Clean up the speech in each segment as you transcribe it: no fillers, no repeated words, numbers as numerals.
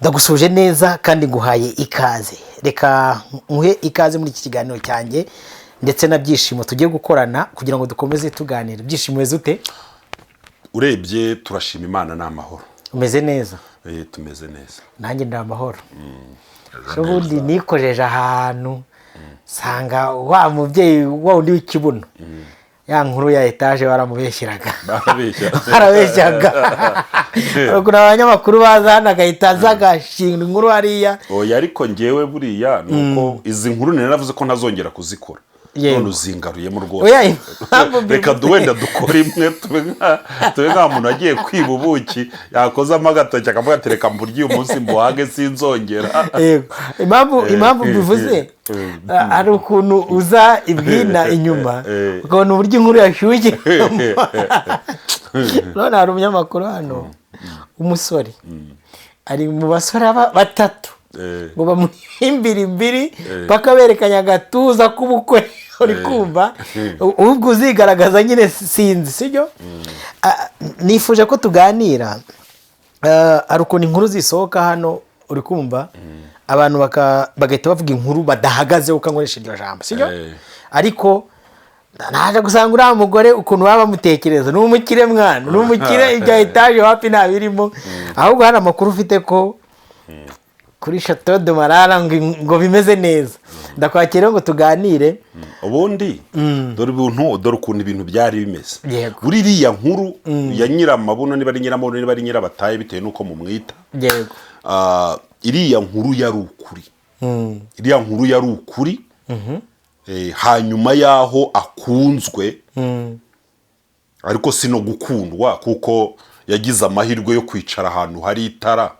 Ndagusuje neza kandi nguhaye ikaze. Reka nkuhe ikaze muri iki kiganiro cyanjye ndetse na Byishimo tugiye gukorana kugira ngo dukomeze tuganira. Byishimo, umeze ute? Urebye turashima Imana, ni amahoro. Umeze neza? Tumeze neza. Nanjye ndi amahoro. Ubundi nikojeje ahantu nsanga wa mubyeyi wa wundi w'ikibuno, ya nkuru ya etaje baramubeshyeraga. Barabeshya. Barabeshyaga. Ukuntu abanyamakuru baza hano agahita aza agashinga inkuru hariya. Oya, ariko ngewe buriya ni uko izi nkuru nari naravuze ko ntazongera kuzikora. None uzingaruyemo rwose. Oya, impamvu Reka wenda dukore imwe, tube nka muntu agiye kwiba ubuki, yakozamo agatoki akavuga ati: "Reka mburye uyu munsi mbuhage, sinzongera." Yego. Impamvu mbivuze, hari ukuntu uza ibwina inyuma ukabona uburyo inkuru yashyushye. None hari umunyamakuru hano umusore ari mu basore batatu ngo bamuhimbire imbiri paka berekanye agatuza k'ubukwe, uri kumva ubwo uzigaragaza nyine, sinzi sibyo. Nifuje ko tuganira. Hari ukuntu inkuru zisohoka hano, uri kumva, abantu bagahita bavuga inkuru badahagazeho, ukankoresha iryo jambo, sibyo? Ariko naje gusanga uriya mugore ukuntu baba bamutekereza ni umukire mwana, ni umukire. Ibya etaje wapi, ntabirimo. Ahubwo hari amakuru ufite ko kuri Chateau de Marara ngo bimeze neza. Ndakwakira ngo tuganire. Ubundi dore ibintu, dore ukuntu ibintu byari bimeze. Buri iriya nkuru ya nyiramabuno, niba ari nyiramabuno, niba ari nyirabataye, bitewe n'uko mumwita. Iriya nkuru yari ukuri. Iriya nkuru yari ukuri. Hanyuma y'aho akunzwe, ariko si no gukundwa, kuko yagize amahirwe yo kwicara ahantu hari itara,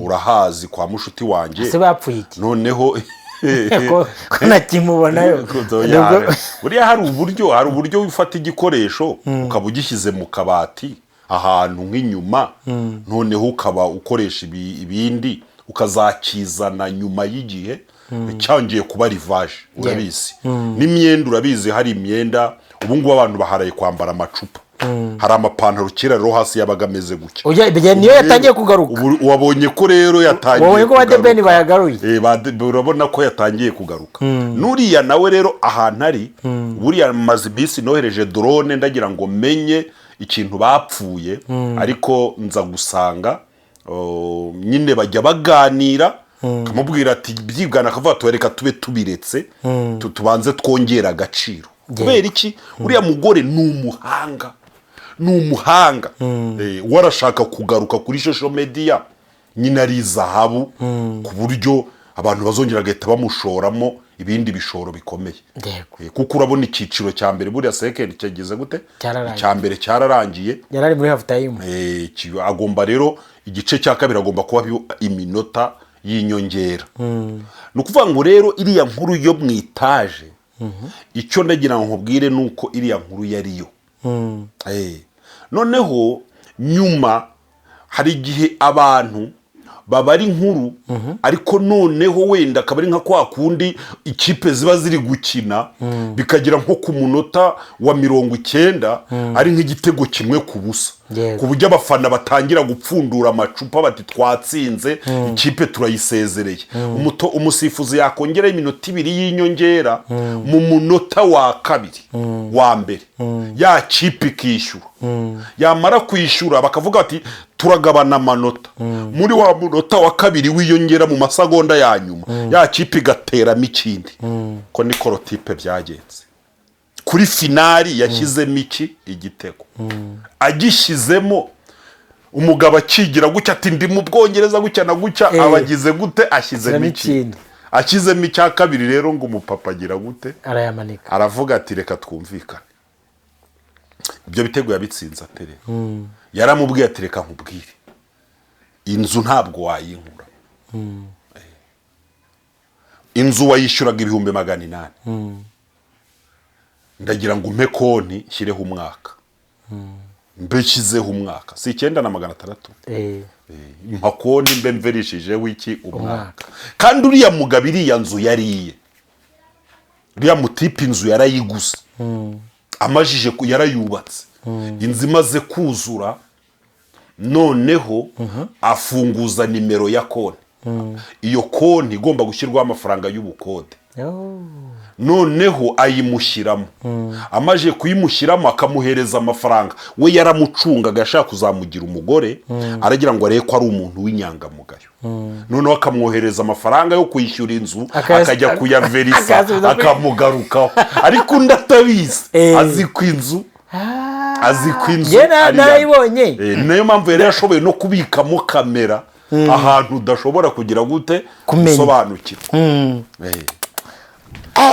urahazi kwa mushuti wanjye. Ese bapfuye iki? Noneho Ko ntakimubonayo? Buriya hari uburyo ufata igikoresho ukaba ugishyize mu kabati ahantu nk'inyuma, noneho ukaba ukoresha ibindi, ukazakizana nyuma y'igihe cyongeye kuba rivaje. Urabizi n'imyenda, urabizi hari imyenda ubu ngubu abantu baharaye kwambara amacupa. Hari amapantaro kera rero hasi yabaga ameze gutya. Oya, ibyo niyo yatangiye kugaruka. Ubu wabonye ko rero yatangiye Wabonye ko ba kugaruka. The Ben bayagaruye. Urabona ko yatangiye kugaruka. Nuriya nawe rero ahantu ari buriya, maze iminsi nohereje drone ndagira ngo menye ikintu bapfuye, ariko nza gusanga, oh, nyine bajya baganira, akamubwira ati byibwana, akavuga ati: "Reka tube tubiretse, tubanze twongere agaciro." Kubera iki? Uriya mugore ni umuhanga, ni umuhanga. We arashaka kugaruka kuri social media nyine ari izahabu, ku buryo abantu bazongera bagahita bamushoramo ibindi bishoro bikomeye. Kuko urabona icyiciro cya mbere buriya second cyageze gute? Cyararangiye. Icya mbere cyararangiye. Yari ari muri half time. Agomba rero igice cya kabiri agomba kuba iminota y'inyongera. Ni ukuvuga ngo rero iriya nkuru yo mu itaje, icyo ndagira ngo nkubwire ni uko iriya nkuru yariyo. Noneho nyuma hari igihe abantu babara inkuru, ariko noneho wenda akaba ari nka kwa kundi ikipe ziba ziri gukina, bikagera nko ku munota wa 90 ari nk'igitego 1-0, ku buryo abafana batangira gupfundura amacupa bati: "Twatsinze, ikipe turayisezereye." Umusifuzi yakongeraho iminota 2 y'inyongera, mu munota wa kabiri wa mbere ya kipe ikishyura. Yamara kwishyura bakavuga bati: "Turagabana amanota." Muri wa munota wa kabiri wiyongera, mu masegonda ya nyuma, ya kipe igateramo ikindi. Ko ni korotipe byagenze kuri finali, yashyizemo iki igitego, agishyizemo umugabo akigira gutya ati: "Ndi mu Bwongereza gutya na gutya." Abagize gute? Ashyizemo Ashyiramo ikindi. ikindi. Ashyizemo icya kabiri rero, ngo umupapa agira gute? Arayamanika. Aravuga ati: "Reka twumvikane." Ibyo bitego yabitsinze ate rero? Yaramubwiye ati: "Reka nkubwire, inzu ntabwo wayinkura. Inzu wayishyuraga 800,000. Ndagira ngo umpe konti nshyireho umwaka, mbe nshyizeho umwaka, si 9600? Mpa konti mbe mverishijeho iki? Umwaka." Umwaka. Kandi uriya mugabo iriya nzu yariye, uriya mutipe inzu yarayiguze amajije yarayubatse. Inzu imaze kuzura, noneho afunguza nimero ya konti. Iyo konti igomba gushyirwaho amafaranga y'ubukode. Oh. Noneho ayimushyiramo. Amaze kuyimushyiramo, akamuhereza amafaranga. We yaramucungaga, ashaka kuzamugira umugore, aragira ngo arebe ko ari umuntu w'inyangamugayo. Noneho akamwohereza amafaranga yo kwishyura inzu, akajya kuyaverisa, akayasubiza akamugarukaho, ariko undi atabizi, azi ko inzu azi ko inzu Njye ari iya- narayibonye. Niyo mpamvu yari yashoboye no kubikamo kamera ahantu udashobora kugira gute? Kumenya. Gusobanukirwa.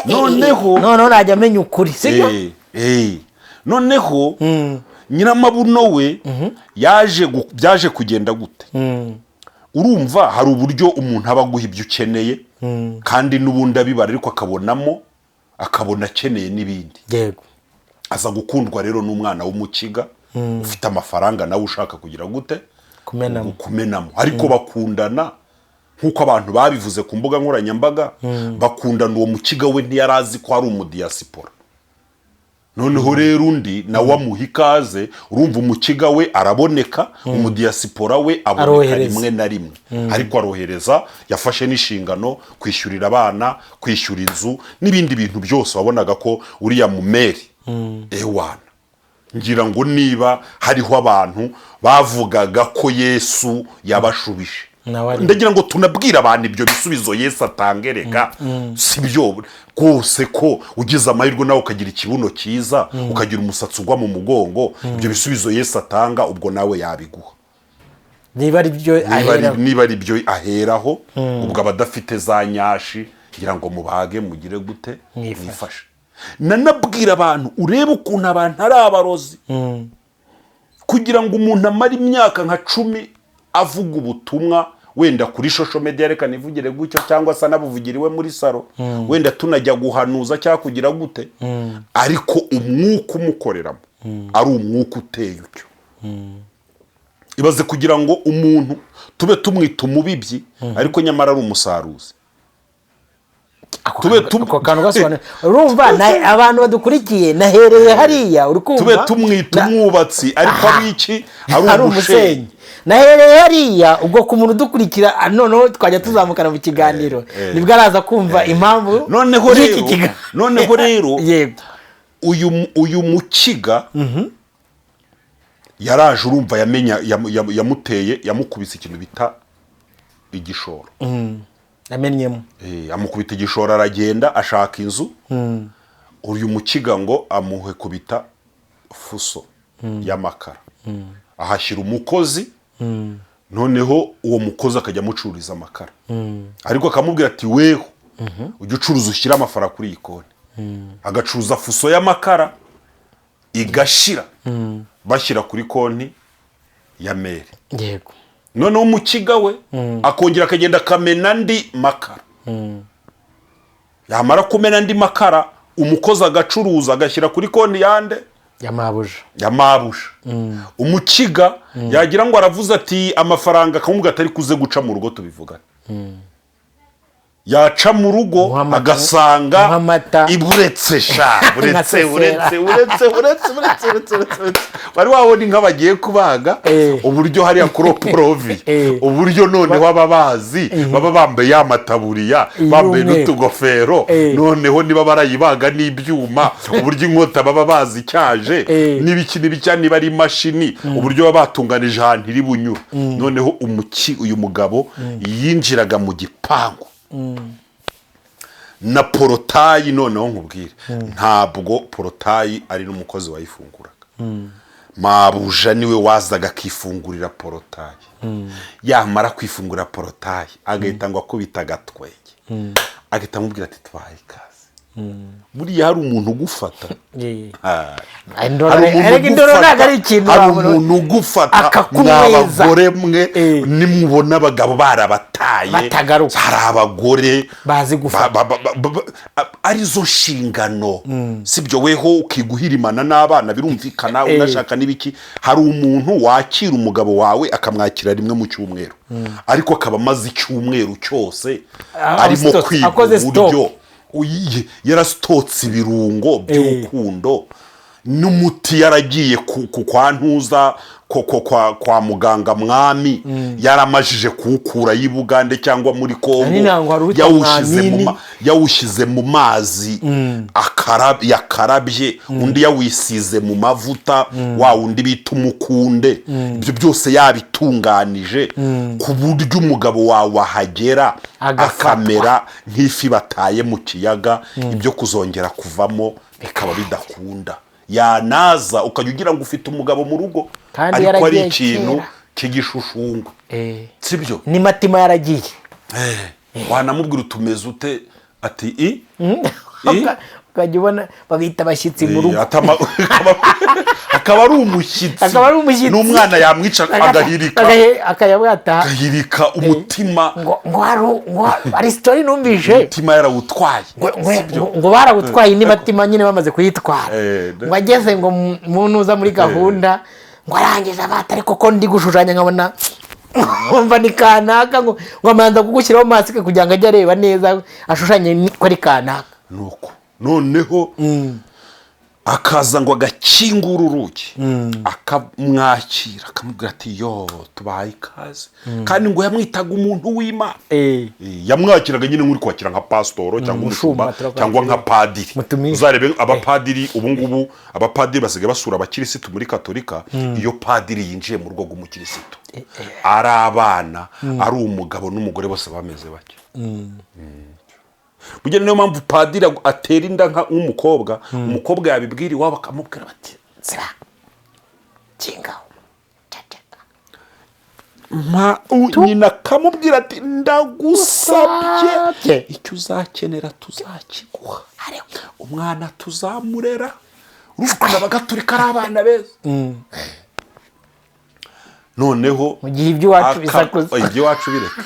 Noneho najya amenya ukuri, sibyo? Noneho nyiramabuno we yaje byaje kugenda gute? Urumva hari uburyo umuntu aba aguha ibyo ukeneye, kandi n'ubundi abibara, ariko akabonamo, akabona akeneye n'ibindi. Aza gukundwa rero n'umwana w'umukiga ufite amafaranga, nawe ushaka kugira gute? Kumenamo. Kumenamo. Ariko bakundana nk'uko abantu babivuze ku mbuga nkoranyambaga, bakundana. Uwo mukiga we ntiyari azi ko ari umudiyasipora. Noneho rero undi nawe amuha ikaze. Urumva umukiga we araboneka, umudiyasipora we aboneka Arohereza. rimwe na rimwe, ariko arohereza. Yafashe n'inshingano kwishyurira abana, kwishyura inzu n'ibindi bintu byose. Wabonaga ko uriya mumeri, ewana, ngira ngo niba hariho abantu bavugaga ko Yesu yabashubije, Nawe ari- ndagira ngo tunabwire abantu ibyo bisubizo Yesu atangereka. Si byo rwose ko ugize amahirwe nawe ukagira ikibuno cyiza, ukagira umusatsi ugwa mu mugongo, ibyo bisubizo Yesu atanga ubwo nawe yabiguha? Niba ari byo ahera. Niba ari byo aheraho, ubwo abadafite za nyashi, ngira ngo mubage mugire gute? Mwifashe. Mwifashe. Nanabwira abantu, urebe ukuntu abantu ari abarozi, kugira ngo umuntu amare imyaka nka 10 avuga ubutumwa wenda kuri social media, reka nivugire gutyo, cyangwa se anabuvugira iwe muri salon, wenda tunajya guhanuza cyangwa kugira gute, ariko umwuka umukoreramo ari umwuka uteye utyo. Ibaze kugira ngo umuntu tube tumwita umubibyi, ariko nyamara ari umusaruzi. Ako Tube ako kantu gasobanuye. Urumva abantu badukurikiye, nahereye hariya, uri kumva? Tube tumwita umwubatsi, ariko ari iki? Ari ari umushenyi. Umusenyi. Nahereye hariya. Ubwo ku muntu udukurikira, noneho twajya tuzamukana mu kiganiro, nibwo araza kumva impamvu Noneho y'iki rero kiganiro. Noneho rero uyu mukiga yaraje. Urumva yamenya yamuteye, yamukubise ikintu bita igishoro. Yamennyemo. Amukubita igishoro, aragenda ashaka inzu. Uyu mukiga ngo amuhe kubita fuso y'amakara, ahashyira umukozi. Noneho uwo mukozi akajya amucururiza amakara, ariko akamubwira ati: "Weho ujya ucuruza, ushyire amafaranga kuri iyi konti." Agacuruza fuso y'amakara igashira, bashyira kuri konti ya mère. Noneho umukiga we akongera akagenda akamena andi makara. Yamara kumena andi makara, umukozi agacuruza, agashyira kuri konti yande? Ya mabuja. Ya mabuja. Umukiga yagira ngo aravuze ati amafaranga, akamubwira atari kuze guca mu rugo tubivugane. Yaca mu rugo, Muha amata. agasanga Muha amata. Iburetse sha, buretse. Nkasesera. Buretse, buretse, buretse, buretse, buretse, buretse, buretse. Wari wabona inka bagiye kubaga, uburyo hariya kuri oporovi, uburyo noneho ababazi baba bambaye ya mataburiya, bambaye Y'umweru. n'utugofero, noneho niba barayibaga n'ibyuma, uburyo inkota baba bazi icyaje, n'ibiki n'ibicya, niba ari imashini, uburyo baba batunganije ahantu iri bunyura. Noneho umuki uyu mugabo yinjiraga mu gipangu na portail. Noneho nkubwire, ntabwo portail ari n'umukozi wayifunguraga, mabuja niwe wazaga akifungurira portail. Yamara kwifungura portail, agahita ngo akubita agatwenge, agahita amubwira ati: "Twahaye ikaze." Buriya hari umuntu ugufata. Ah. Indoro, Hari umuntu erega indoro ugufata, ntabwo ari ikintu hari wabona. umuntu ugufata. Akakunyweza. Mwa bagore mwe, nimubona abagabo barabataye, Batagaruka. hari abagore Bazi gufata. Arizo nshingano, sibyo? Weho ukiguhirimana n'abana, birumvikana, unashaka n'ibiki. Hari umuntu wakira umugabo wawe, akamwakira rimwe mu cyumweru, ariko akaba amaze icyumweru cyose arimo kwiga akoze stock. uburyo yarasitotse ibirungo by'urukundo n'umuti, yaragiye kwa ntuza. kwa muganga mwami, yaramajije kuwukura y'i Bugande cyangwa muri Kongo. Hari ntango hari uwitwa Yawushyize mu Mwamini. Yawushyize mu mazi yakarabye, undi yawisize mu mavuta, wa wundi bita umukunde. Ibyo byose yabitunganije ku buryo umugabo wawe ahagera Agafatwa. akamera nk'ifi bataye mu kiyaga, ibyo kuzongera kuvamo bikaba bidakunda. Yanaza ukajya ugira ngo ufite umugabo mu rugo, Kandi ariko ari yaragiye ikintu kera. cy'igishushushungwe, sibyo? Ni matima yaragiye. Wanamubwira utumeze ute, ati i I? Ukajya ubona babita abashyitsi mu rugo. Akaba ari umushyitsi. Akaba ari umushyitsi. N'umwana yamwica agahirika. Akajya bwataha. Agahirika umutima. Ngo hari story numvise. Umutima yarawutwaye. Ngo barawutwaye n'imitima nyine bamaze kuyitwara. Ngo ageze ngo mu ntuza muri gahunda, ngo arangiza abata, ariko ko ndi gushushanya nkabona nkumva ni kanaka, ngo amanza kugushyiraho masike kugira ngo ajye areba neza ashushanye ko ari kanaka. Nuko noneho akaza ngo agakingura urugi, akamwakira, akamubwira ati: "Yo, tubahaye ikaze." Kandi ngo yamwitaga umuntu w'Imana. Yamwakiraga nyine nk'uri kwakira nka pasitoro cyangwa umushumba, umushumba turakwakira. cyangwa nka padiri. Mutumire. Uzarebe abapadiri ubu ngubu, abapadiri basigaye basura abakirisitu muri Katolika. Iyo padiri yinjiye mu rugo rw'umukirisitu, ari abana, ari umugabo n'umugore, bose bameze batyo. Burya niyo mpamvu padiri atera inda nk'umukobwa, umukobwa yabibwira iwabo akamubwira bati: Ziba, kingaho, ceceka. Nyina akamubwira ati: "Ndagusabye, Usabye. icyo uzakenera tuzakiguha, Ariko umwana tuzamurera." Urumva ukuntu abagatulika ari abana beza. Noneho Mu gihe iby'iwacu bisakuza. Oya, iby'iwacu bireke,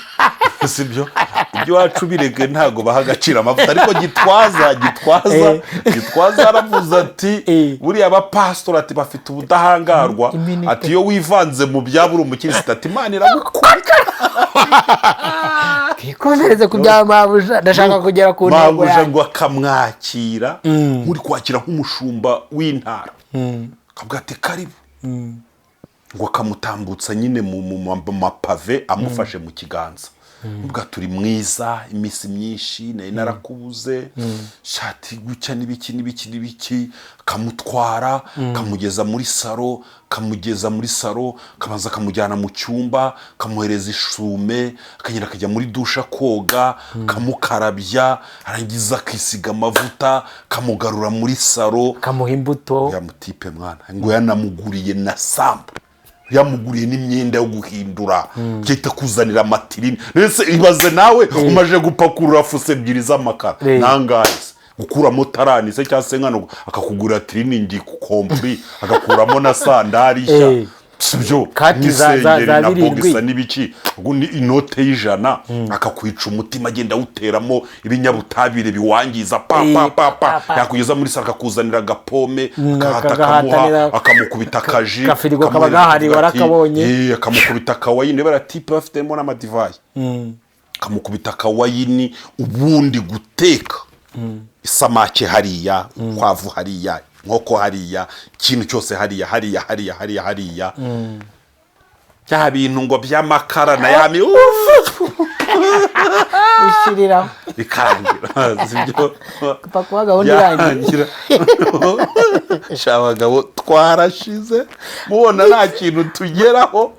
sibyo? Iby'iwacu bireke, ntabwo baha agaciro amavuta. Ariko Gitwaza aravuze ati: "Buriya abapasitori," ati, "bafite ubudahangarwa." Iminite. Ati: "Iyo wivanze mu byabo uri umukirisitu," ati, "Imana iragukunda." Twikomereze ku bya mabuja, ndashaka kugera ku ntego Mabuja yanjye. ngo akamwakira nk'uri kwakira nk'umushumba w'intara, akavuga ati: "Karibu." Ngo akamutambutsa nyine mu mapave amufashe mu kiganza, ubwo turi mwiza, iminsi myinshi nari narakubuze, shati gutya n'ibiki n'ibiki n'ibiki. Akamutwara, akamugeza muri salo, akabanza akamujyana mu cyumba, akamuhereza isume, akagenda akajya muri douche koga, akamukarabya, arangiza akisiga amavuta, akamugarura muri salo. Akamuha imbuto. Ya mutipe mwana, ngo yanamuguriye na sambu, yamuguriye n'imyenda yo guhindura, byahita kuzanira amatirini. Ndetse ibaze nawe umaje gupakurura fuso ebyiri z'amakara, nangahe se gukuramo tarani se cyangwa se nkano, akakugurira tiriningi kompuri, agakuramo na sandari nshya, sibyo? Kati N'isengeri za na birindwi. boxer n'ibiki. Ubwo ni inote y'100, akakwica umutima, agenda awuteramo ibinyabutabire biwangiza, pa pa pa pa. Pa, pa. Yakugeza muri salo akakuzanira agapome, akahata akamuha, akamukubita akaji. Gafirigo kaba Akamuhereza, gahari, akavuga ati, warakabonye. Akamukubita akawayini, baratipe bafitemo n'amadivayi, akamukubita akawayini. Ubundi guteka isamake hariya, ukwavu hariya, inkoko hariya, ikintu cyose hariya hariya hariya hariya hariya, bya bintu ngo by'amakara na yami Bishiriraho. Bikarangira, sibyo? Pfa kuba gahunda irangiye. Byarangira. Sha, abagabo twarashize, mubona nta kintu tugeraho.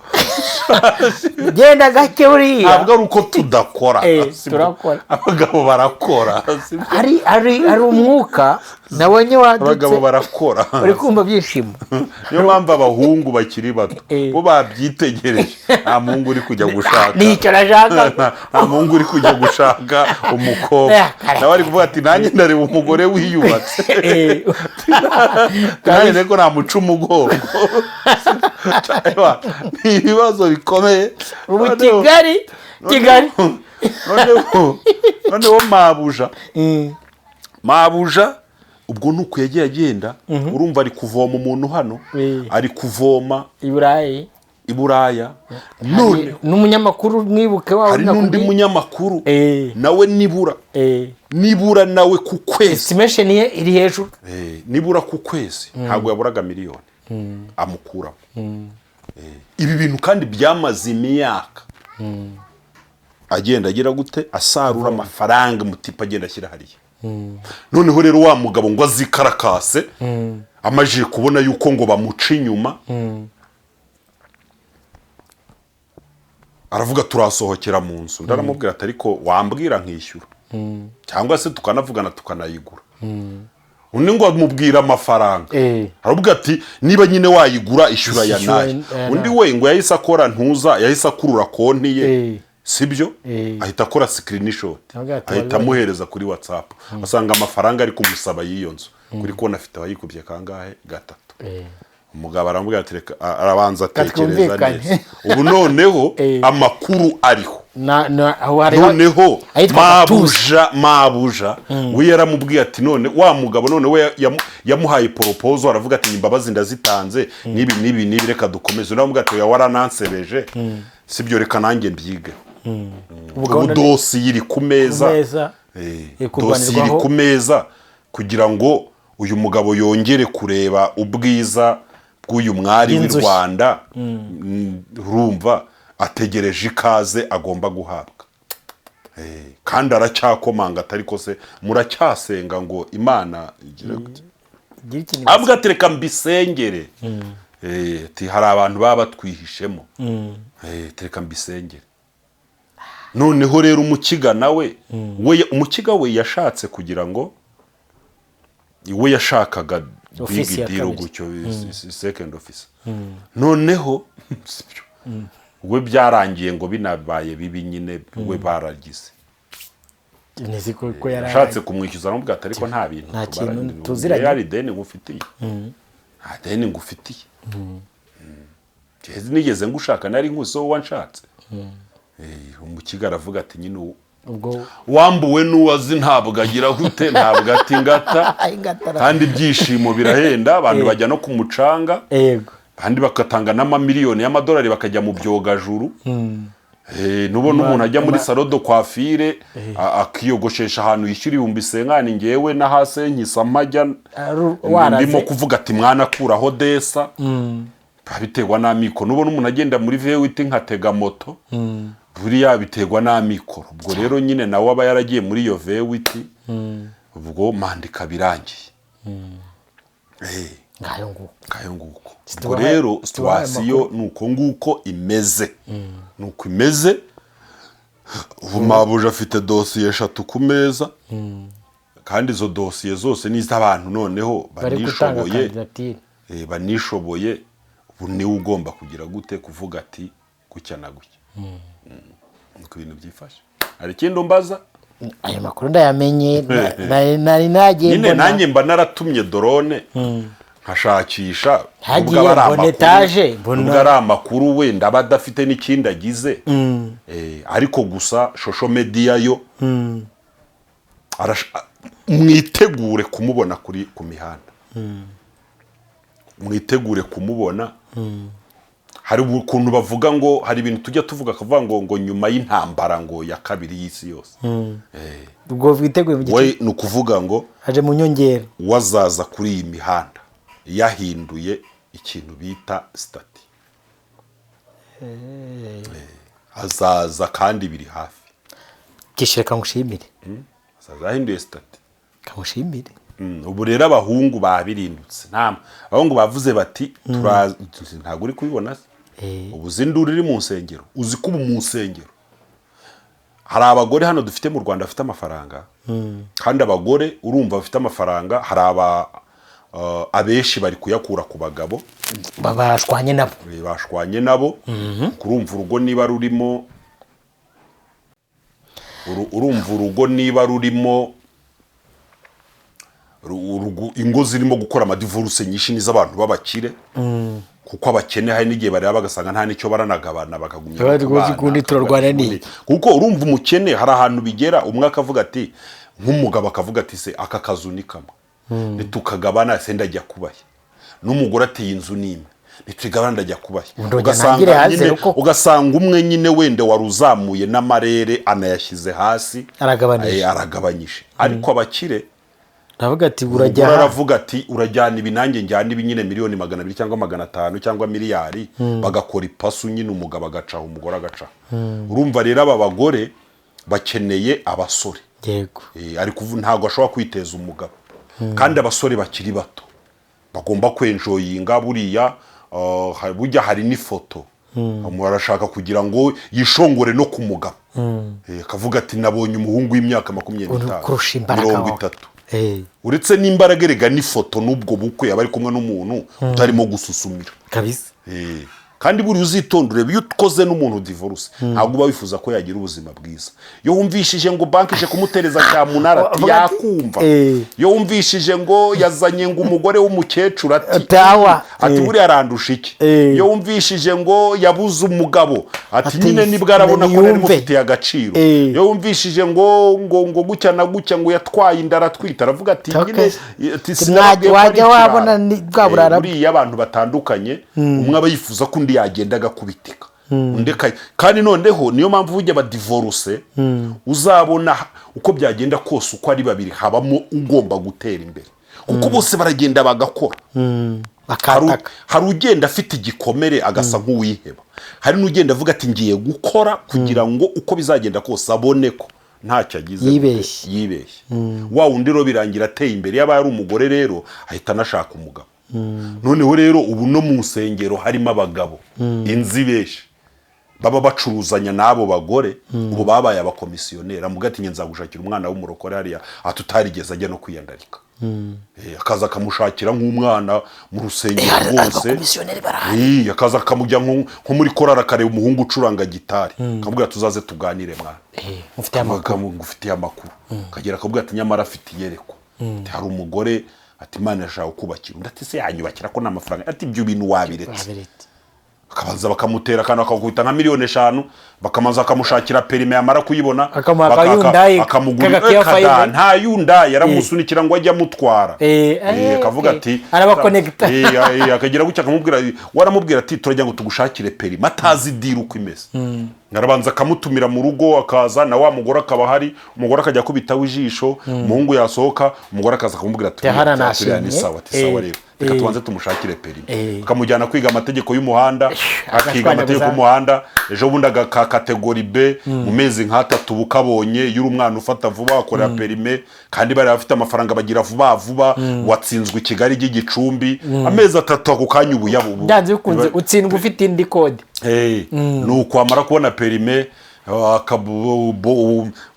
Genda gake buriya. Ntabwo ari uko tudakora, sibyo? Turakora. Abagabo barakora, sibyo? Hari umwuka nabonye Abagabo wadutse. barakora. Uri kumva byishimo. Niyo mpamvu abahungu bakiri bato bo babyitegereje, nta muhungu uri kujya gushaka. Nicyo nashaka. Nta muhungu uri kujya gushaka umukobwa. Kare. Nawe ari kuvuga ati: "Nanjye ndareba umugore wiyubatse, nanjye reko namuca umugongo." Ni ibibazo bikomeye. Ubu Kigali, Kigali. Noneho mabuja ubwo ni uku yagiye agenda. Urumva ari kuvoma umuntu hano, ari kuvoma I Burayi. I Buraya none. N'umunyamakuru mwibuke wawe. Hari n'undi munyamakuru nawe nibura nibura nawe ku kwezi Estimation ye iri hejuru. Nibura ku kwezi ntabwo yaburaga miliyoni amukuramo. Ibi bintu kandi byamaze imyaka, agenda agira gute, asarura amafaranga, umutipe agenda ashyira hariya. Noneho rero wa mugabo ngo azikarakase, amajije kubona yuko ngo bamuca inyuma, aravuga turasohokera mu nzu. Ndaramubwira ati: "Ariko wambwira nkishyura, cyangwa se tukanavugana tukanayigura." Undi ngo amubwira amafaranga, aravuga ati: "Niba nyine wayigura, ishyura aya Ishyura n'aya." aya Undi n'aya. we ngo yahise akora ntuza, yahise akurura konti ye, sibyo, ahita akora screenshot, Aravuga ati, ahita "Wabibonye?" amuhereza kuri WhatsApp, asanga amafaranga ari kumusaba y'iyo nzu kuri konti afite abayikubye kangahe? Gatatu. Umugabo aramubwira ati: "Reka," arabanza atekereza Twumvikane. neza. Ubu noneho amakuru ariho, Aho hariho noneho ahitwa Gatuza. mabuja, mabuja we yaramubwiye ati none wa mugabo none we yamuhaye proposal, aravuga ati: "Imbabazi ndazitanze, n'ibi n'ibi n'ibi, reka dukomeze." Undi aramubwira ati: "Oya, waranansebeje, sibyo, reka nanjye mbyige." Ubu Ubu gahunda ni dosiye iri ku meza. Ku meza. Iri Dosiye iri kurwanirwaho. ku meza kugira ngo uyu mugabo yongere kureba ubwiza bw'uyu mwari w'i Bw'inzu ye. Rwanda. Urumva ategereje ikaze agomba guhabwa. Kandi aracyakomanga, atari ko se muracyasenga ngo Imana igire gute? Igira ikintu. Avuga ati: "Reka mbisengere." Ati: "Hari abantu baba batwihishemo." Ati: "Reka mbisengere." Noneho rero umukiga nawe, we umukiga we yashatse kugira ngo we yashakaga Office big ya deal kabiri. gutyo, second office. Noneho sibyo, we byarangiye ngo binabaye bibi nyine, we baragize Nzi ko yari yashatse kumwishyuza, aramubwira ati: "Ariko nta bintu Nta tubaranye, kintu tuziranye. hari ideni ngufitiye? Nta deni ngufitiye. Njye nigeze ngushaka? Nari nkuzi wowe wanshatse." Umukiga aravuga ati: "Nyine Ubwo wambuwe n'uwazi ntabwo agira gute, ntabwo ati ingata." Ingatara. Kandi ibyishimo birahenda, abantu bajya no ku mucanga, abandi bagatanga n'amamiliyoni y'amadolari bakajya mu byogajuru. Nubona umuntu ajya muri salon de coiffure, akiyogoshesha ahantu yishyura 50,000, ngewe na hasi nkisa mpajya Waraze. ndimo kuvuga ati: "Mwana, kuraho desa." Biba biterwa n'amikoro. Nubona umuntu agenda muri V8 nkatega moto, buriya biterwa n'amikoro. Ubwo rero nyine nawe aba yaragiye muri iyo V8, ubwo manda ikaba irangiye. Ngayo nguko. Ngayo nguko. Ubwo rero Tubahaye situation ni uko nguko imeze, ni uko imeze. Ubu mabuja afite dosiye eshatu ku meza, kandi izo dosiye zose ni iz'abantu noneho Bari gutanga banishoboye. kandidatire. Banishoboye. Ubu niwe ugomba kugira gute, kuvuga ati gutya na gutya. Nuko ibintu byifashe. Hari ikindi umbaza? Ayo makuru ndayamenye. Nari nagiye Nyine mbona nanjye mba naratumye drone nkashakisha. Hagiye Nubwo aba ari mbona amakuru- etaje, mbona- nubwo ari amakuru wenda aba adafite n'ikindi agize. Ariko gusa social media yo mwitegure kumubona kuri ku mihanda, mwitegure kumubona. Hari ukuntu bavuga ngo hari ibintu tujya tuvuga, akavuga ngo nyuma y'intambara ngo ya kabiri y'isi yose. Ubwo witeguye mu gice. We ni ukuvuga ngo Aje mu nyongera. wazaza kuri iyi mihanda yahinduye ikintu bita statut. Azaza kandi biri hafi. Kishyura, kangushimire. Azaza yahinduye statut. Kangushimire. Ubu rero abahungu babirindutse, nta abahungu bavuze bati ntabwo uri kubibona se? Ubu uzi induru iri mu nsengero? Uzi ko ubu mu nsengero hari abagore hano dufite mu Rwanda bafite amafaranga? Kandi abagore urumva bafite amafaranga, hari aba abenshi bari kuyakura ku bagabo. Bashwanye nabo. Bashwanye nabo. Kurumva urugo niba rurimo urumva urugo niba rurimo ingo zirimo gukora amadivorce nyinshi n'iz'abantu b'abakire, kuko abakene hari n'igihe bareba bagasanga nta n'icyo baranagabana, bakagumya Bari kubana, rwose ukundi turarwana n'iki? Kuko urumva umukene hari ahantu bigera, umwe akavuga ati, nk'umugabo akavuga ati: "Se aka kazu ni kamwe, nitukagabana se ndajya kubahe?" N'umugore ati: "Iyi nzu ni imwe, nitugabana ndajya kubahe?" Ndongera ntangire hasi Nyine, kuko- ugasanga umwe nyine wenda wari uzamuye n'amarere anayashyize hasi. Aragabanije. Aragabanyije. Ariko abakire Aravuga ati urajya Umugore aha. Aravuga ati urajyana ibi, nanjye njyana ibi nyine, miliyoni 200 cyangwa 500 cyangwa miliyari, bagakora ipasu nyine, umugabo agacaho, umugore agacaho. Urumva rero aba bagore bakeneye abasore. Ari ntabwo ashobora kwiteza umugabo, kandi abasore bakiri bato bagomba kwenjoyinga buriya. Burya hari n'ifoto umuntu arashaka kugira ngo yishongore no ku mugabo. Akavuga ati nabonye umuhungu w'imyaka 25, Kurusha imbaraga mirongo wowe. itatu. Uretse n'imbaraga erega, n'ifoto n'ubwo bukwe aba ari kumwe n'umuntu utarimo gususumira. Kandi buriya uzitonda urebe, iyo ukoze n'umuntu divorce ntabwo uba wifuza ko yagira ubuzima bwiza. Iyo wumvishije ngo banki ije kumutereza cyamunara, ati Avuga ati, yakumva. Iyo wumvishije ngo yazanye ngo umugore w'umukecuru, ati Tawa. ati buriya arandusha iki? Iyo wumvishije ngo yabuze umugabo, ati Ati, nyine nibwo arabona ko nari niyumve. mufitiye agaciro. Iyo wumvishije ngo gutya na gutya, ngo yatwaye inda aratwita, aravuga ati nyine ati sinababwiye ko ari Wajya ikirara. wabona ni bwa burara. Buriya abantu batandukanye, umwe aba yifuza ko undi yagenda agakubitika, undi kandi noneho niyo mpamvu burya badivoruse uzabona uko byagenda kose, uko ari babiri habamo ugomba gutera imbere, kuko bose baragenda bagakora. Bakataka. Hari ugenda afite igikomere agasa nk'uwiheba, hari n'ugenda avuga ati ngiye gukora kugira ngo uko bizagenda kose abone ko ntacyo agize. Yibeshye. Yibeshye. Wa wundi rero birangira ateye imbere. Yaba ari umugore rero ahita anashaka umugabo. Noneho rero ubu no mu nsengero harimo abagabo inzi benshi baba bacuruzanya n'abo bagore, ubu babaye abakomisiyoneri. Amuga ati nzagushakira umwana w'umurokore hariya ati utarigeze ajya no kwiyandarika. Akaza akamushakira nk'umwana mu rusengero rwose. Abakomisiyoneri barahari. Akaza akamujya nko muri korari, akareba umuhungu ucuranga gitari, akamubwira tuzaze tuganire mwana. Mufite amakuru. Ngufitiye amakuru. Akagera akabwira ati nyamara afite iyerekwa, ati hari umugore, ati Imana irashaka kubakira. Undi ati se yanyubakira ko nta mafaranga? Ati ibyo bintu wabiretse. Wabiretse. Bakabanza bakamutera akantu, bakakubita nka miliyoni 5, bakamanza bakamushakira permis, yamara kuyibona Akamuha aka Hyundai, akamugurira kaka Kia kada Five. nta Hyundai, yaramusunikira ngo ajye amutwara. Akavuga ati Arabakonegita. Akagira gutya akamubwira, waramubwira ati turagira ngo tugushakire permis, atazi deal uko imeze. Arabanza akamutumira mu rugo, akaza na wa mugore akaba ahari, umugore akajya akubitaho ijisho, umuhungu yasohoka umugore akaza akamubwira ati Yahara "Turiya ni nashimye." sawa, ati sawa rero reka tubanze tumushakire permis. Akamujyana kwiga amategeko y'umuhanda, akiga Agashwanyaguza. amategeko y'umuhanda, ejo bundi agaka catégorie B mu mezi nk'atatu uba ukabonye. Iyo uri umwana ufata vuba akorera permis, kandi bari bafite amafaranga bagira vuba vuba. Watsinzwe i Kigali ry'Igicumbi, amezi 3 ako kanya ubu yabu Byanze bikunze utsindwa ufite indi code. Hey, nuko wamara kubona permis,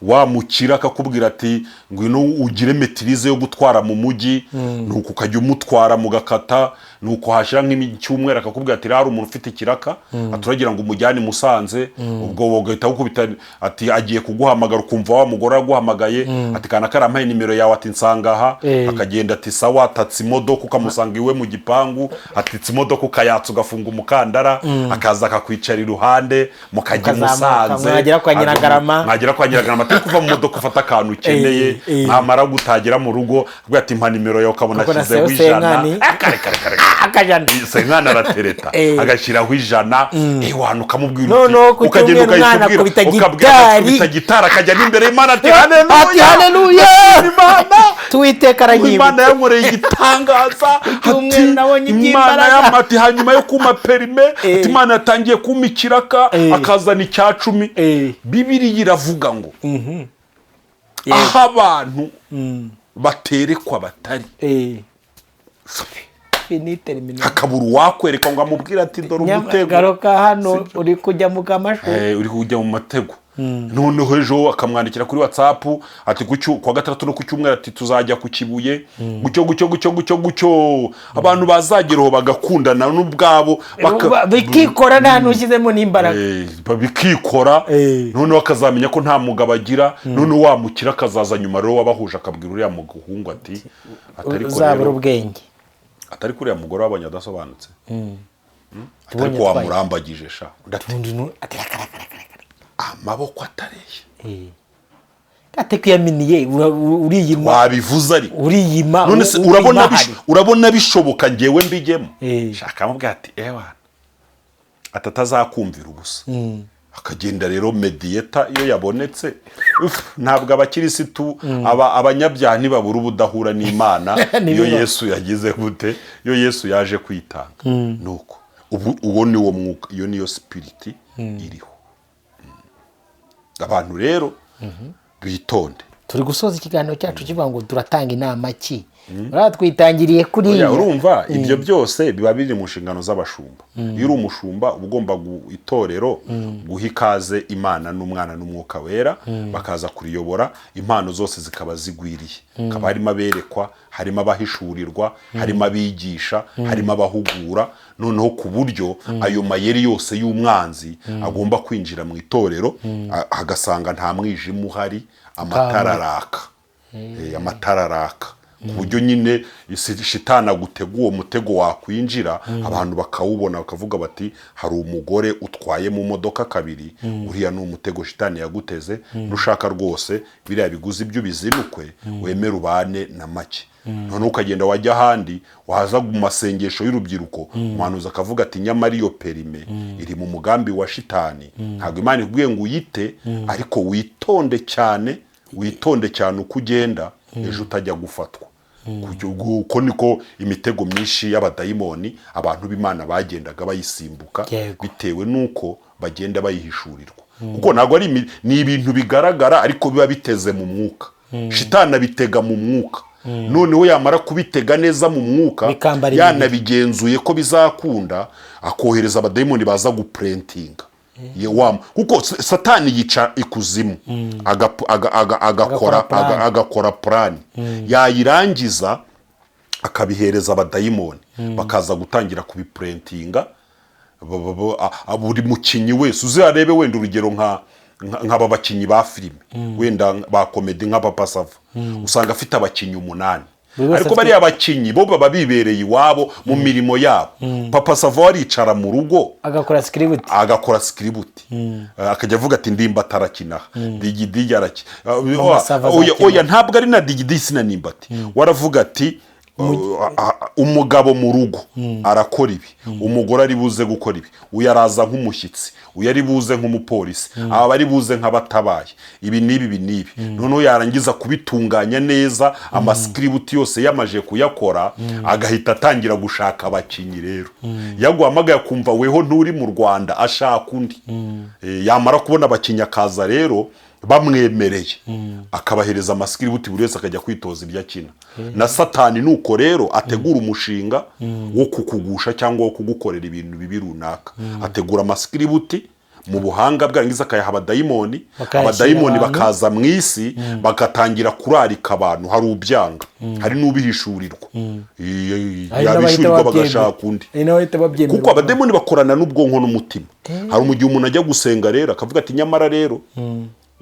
wamukira akakubwira ati ngwino ugire maîtrise yo gutwara mu mujyi, nuko ukajya umutwara mugakata, nuko hashira nk'icyumweru akakubwira ati hari umuntu ufite ikiraka, aturagira ngo umujyane i Musanze. Ubwo ugahita ukubita ati agiye kuguhamagara, ukumva wa mugore aguhamagaye ati kana karampaye nimero yawe, ati nsanga aha. Akagenda ati sawa, atatse imodoka, ukamusanga iwe mu gipangu, atitse imodoka, ukayatsa, ugafunga umukandara, akaza akakwicara iruhande, mukajya i Mukazamuka, Musanze. mwagera kwa Nyiragarama. Mwagera kwa Nyiragarama, turi kuva mu modoka ufata akantu ukeneye. Mwamara gutagera mu rugo avuga ati mpa nimero yawe, ukabona Ukabona ashyizeho seyo 100. senkani. Kare kare kare. Akajana. Senkani aratereta, agashyiraho 100, ewana ukamubwira Noneho ku ukagenda cyumweru ugahita umwana ubwira akubita ukabwira gitari. Akubita gitari, akajya n'imbere y'Imana ati Ati haleluya, haleluya, Imana tuwiteka Imana aranyibutse. yankoreye igitangaza. Cyumweru Ati, nabonye Imana iby'imbaraga. ati hanyuma yo kuma permis, ati Imana yatangiye kumpa ikiraka, akazana icya 10. Bibiliya iravuga ngo aho abantu baterekwa batari Fini terminé. Hakabura uwakwereka ngo amubwire ati dore umutego. Garuka hano, uri kujya mu kamashu. Uri kujya mu matego. Noneho ejo akamwandikira kuri WhatsApp ati kuwa gatandatu no ku cyumweru ati tuzajya ku Kibuye, gutyo gutyo gutyo gutyo gutyo. Abantu bazageraho bagakundana n'ubwabo Bikikora nta ntushyizemo n'imbaraga. Bikikora. Noneho akazamenya ko nta mugabo agira, noneho wamukira akazaza nyuma rero wabahuje akabwira uriya muhungu ati atari ko Uzabura rero ubwenge. Atari kuriya mugore wabonye adasobanutse. Atari Tubonye ko atwaye. wamurambagije sha. Undi ati Undi ati raka raka raka raka. Amaboko atareshya. Ate kwiyaminiye uriyima. Wabivuze ariko. Uriyima. None se urabona urima hari. Urabona bishoboka ngewe mbijyemo? Eh. Shaka amubwira ati ewana ati atazakumvira ubusa. Akagenda rero mediator iyo yabonetse, uf, ntabwo abakirisitu, abanyabyaha ntibabura ubudahura n'Imana iyo Ntibiba. Yesu yagize gute, iyo Yesu yaje kwitanga. Nuko ubu uwo ni wo mwuka, iyo niyo spirit iriho. Abantu rero bitonde. Turi gusoza ikiganiro cyacu kivuga ngo turatanga inama ki? Uriya twitangiriye kuriya. Oya, urumva ibyo byose biba biri mu nshingano z'abashumba. Iyo uri umushumba, uba ugomba itorero guha ikaze Imana n'Umwana n'Umwuka Wera, bakaza kuriyobora, impano zose zikaba zigwiriye, hakaba harimo aberekwa, harimo abahishurirwa, harimo abigisha, harimo abahugura, noneho ku buryo ayo mayeri yose y'umwanzi agomba kwinjira mu itorero, agasanga nta mwijima uhari, amatara araka. Amatara araka ku buryo nyine shitani agutega uwo mutego, wakwinjira abantu bakawubona, bakavuga bati: "Hari umugore utwaye mu modoka kabiri, uriya ni umutego shitani yaguteze. Nushaka rwose biriya biguzi byo ubizinukwe, wemere ubane na make." Noneho ukagenda, wajya ahandi, waza mu masengesho y'urubyiruko, umuhanuzi akavuga ati: "Nyamara iyo permis iri mu mugambi wa shitani. Ntabwo Imana ikubwiye ngo uyite, ariko witonde cyane, witonde cyane uko ugenda, ejo utajya gufatwa." Uko niko imitego myinshi y'abadayimoni abantu b'Imana bagendaga bayisimbuka, bitewe n'uko bagenda bayihishurirwa, kuko ntabwo ari ni ibintu bigaragara, ariko biba biteze mu mwuka. Shitani abitega mu mwuka, noneho yamara kubitega neza mu mwuka, Bikambara imibiri. yanabigenzuye ko bizakunda, akohereza abadayimoni baza guprintinga. Kuko Satani yica ikuzimu, agakora Agakora plan. Agakora plan, yayirangiza akabihereza abadayimoni, bakaza gutangira kubiprintinga. Buri mukinnyi wese uzarebe, wenda urugero nk'aba bakinnyi ba filime, wenda ba comedy nka Papa Sava, usanga afite abakinnyi 8. Buri wese Ariko bariya bakinnyi bo baba bibereye iwabo mu mirimo yabo. Papa Sava aricara mu rugo, agakora script. Agakora script, akajya avuga ati: "Ndimbati arakina, Digidigi arakina." Mama Sava Oya, azakina. oya, ntabwo ari na Digidigi, sina Ndimbati. Waravuga ati: "Umugabo mu rugo arakora ibi, umugore ari buze gukora ibi, uyu araza nk'umushyitsi, uyu ari buze nk'umupolisi, aba bari buze nk'abatabaye, ibi n'ibi, ibi n'ibi." Noneho yarangiza kubitunganya neza, amascript yose yamaje kuyakora, agahita atangira gushaka abakinnyi. Rero yaguhamagaye akumva weho nturi mu Rwanda, ashaka undi. Yamara kubona abakinnyi, akaza rero bamwemereye, akabahereza amascript, buri wese akajya kwitoza ibyo akina. Na Satani nuko rero ategura umushinga wo kukugusha cyangwa wo kugukorera ibintu bibi runaka. Ategura amascript mu buhanga bwe, yarangiza akayaha abadayimoni. Bakayashyira Abadayimoni abantu. bakaza mu isi, bagatangira kurarika abantu. Hari ubyanga, hari n'ubihishurirwa. Hari n'abahita Yabishurirwa babyemera. bagashaka undi. Hari n'abahita babyemera. Kuko abadayimoni bakorana n'ubwonko n'umutima. Hari umugihe umuntu ajya gusenga rero akavuga ati: "Nyamara rero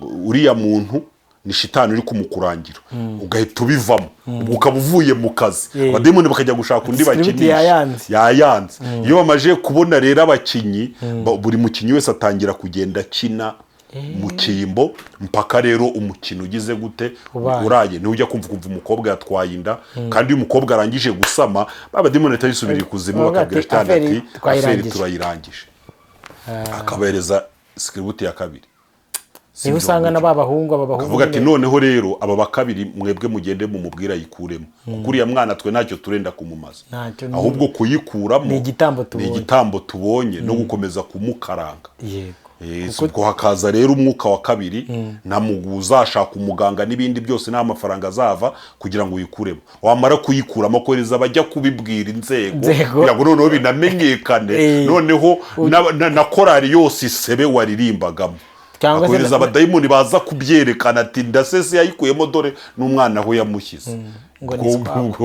uriya muntu ni shitani uri kumukurangira," ugahita ubivamo, ubwo ukaba uvuye mu kazi. Abadayimoni bakajya gushaka undi Script bakinisha. Yayanze. Yayanze. Iyo bamaze kubona rero abakinnyi, buri mukinnyi wese atangira kugenda akina mu cyimbo, mpaka rero umukino ugize gute? Ubaye. Uraye. Niwe ujya kumva umukobwa yatwaye inda. Kandi iyo umukobwa arangije gusama, abadayimoni bahita bisubira ikuzimu, Bavuga bakabwira ati, shitani "Affaire ati: "Affaire twayirangije." turayirangije." Akabahereza script ya kabiri. Niho usanga na ba bahungu, aba bahungu Akavuga ati: nyine. "Noneho rero aba bakabiri, mwebwe mugende mumubwire ayikuremo, kuko uriya mwana twe ntacyo turenda kumumaza." Ntacyo Ahubwo kuyikuramo Ni igitambo tubonye. Ni igitambo tubonye no gukomeza kumukaranga. Ubwo hakaza rero umwuka wa kabiri, nta uzashaka umuganga n'ibindi byose, nta mafaranga azava kugira ngo uyikuremo. Wamara kuyikuramo, kohereza abajya kubibwira inzego, Inzego. kugira ngo noneho binamenyekane, noneho na korari yose isebe waririmbagamo. Cyangwa se Akohereza abadayimoni baza kubyerekana ati: "Ndasese yayikuyemo, dore n'umwana aho yamushyize." Ngo ni swap.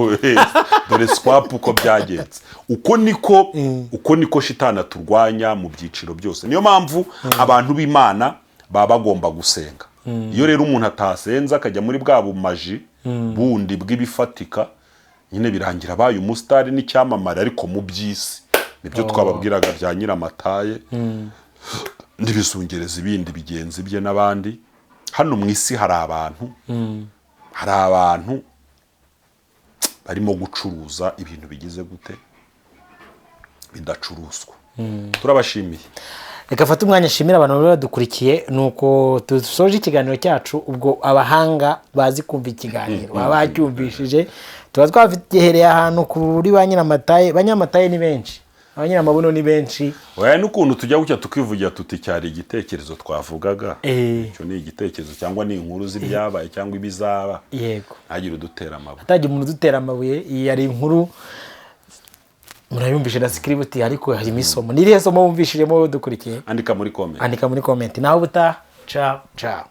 Dore swap uko byagenze. Uko niko shitani aturwanya mu byiciro byose. Niyo mpamvu abantu b'Imana baba bagomba gusenga. Iyo rero umuntu atasenze, akajya muri bwa bumaji bundi bw'ibifatika nyine, birangira abaye umusitari n'icyamamare, ariko mu by'isi. Nibyo twababwiraga bya Nyiramataye n'ibizungereza ibindi bigenzi bye n'abandi. Hano mu isi hari abantu barimo gucuruza ibintu bigize gute? Bidacuruzwa. Turabashimiye. Reka fate umwanya nshimira abantu bari badukurikiye. Nuko dusoje ikiganiro cyacu. Ubwo abahanga bazi kumva ikiganiro baba bacyumvishije. Tuba twagihereye ahantu kuri ba nyiramataye. Ba nyiramataye ni benshi, ba nyiramabuno ni benshi. Oya, n'ukuntu tujya gutya tukivugira tuti cyari igitekerezo twavugaga. Icyo ni igitekerezo cyangwa ni inkuru z'ibyabaye cyangwa ibizaba. Ntagire udutera amabuye. Hatagira umuntu udutera amabuye. Iyi yari inkuru, murayumvishe na script, ariko harimo isomo. Ni irihe somo wumvishijemo dukurikiye? Andika muri comment. Andika muri comment. Naho ubutaha, ciao ciao.